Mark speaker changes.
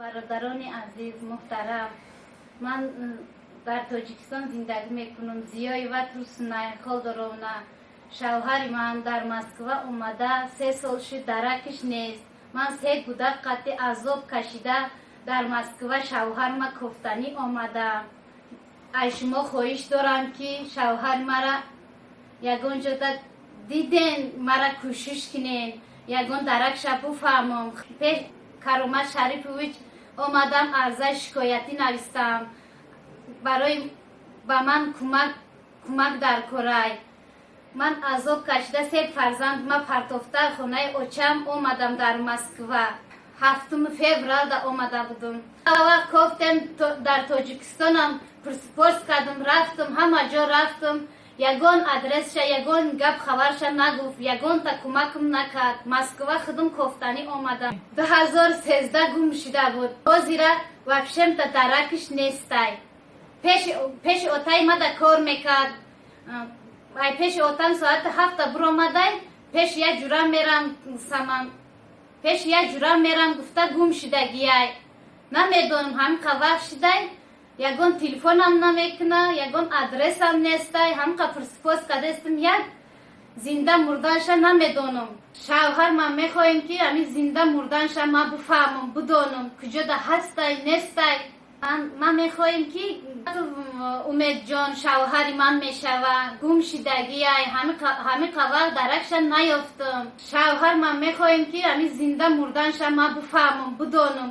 Speaker 1: Бародарони азиз, муҳтарам, ман дар Тоҷикистон зиндагӣ мекунам. Зиёева Турсунай Холдоровна. Шавҳари ман дар Москва омада 3 сол шуд, даракиш нест. Ман се кӯдак қати азоб кашида дар Москва шавҳарма кофтанӣ омада. Аз шумо хоҳиш дорам, ки шавҳари мара ягон ҷода диден, мара кӯшиш кунен, ягон даракша буфаҳмам. Пеш Каромат Шарипович омадам, арзаи шикоятӣ навистам. Барои ба ман кӯмак дар корай. Ман азоб кашида, се фарзанд ма партофта, хонаи очам омадам дар Москва. 7 февралда омада будум. Вақт кофтем, дар Тоҷикистонам пурсупорс кардам, рафтам, ҳама ҷо рафтам, ягон адресша, ягон гап хабарша нагуфт, ягонта кӯмакам накард. Москва худум кофтанӣ омадам. 2013 гум шида буд, ҳозира вообще-то даракиш нестай. Пеши отаи мада кор мекард. Ай пеши отам соати 7-та буромадай, пеши як ҷура мерам, саман пеши як ҷура мерам гуфта, гум шидагияй. Намедонам, ҳамиқа вақт шидай, ягон телефонам намекуна, ягон адресам нестай. Ҳамиқа пурсупос кардастам, як зинда мурданша намедонам. Шавҳар ман мехоҳем, ки ҳамин зинда мурданша ман буфаҳмам, будонам, куҷода ҳастай, нестай. Ман мехоҳем, ки Умедҷон шавҳари ман мешава, гум шидагияй, ҳамиқа вақт даракша наёфтам. Шавҳар ман мехоҳем, ки ҳамин зинда мурданша ман буфаҳмам, будонам.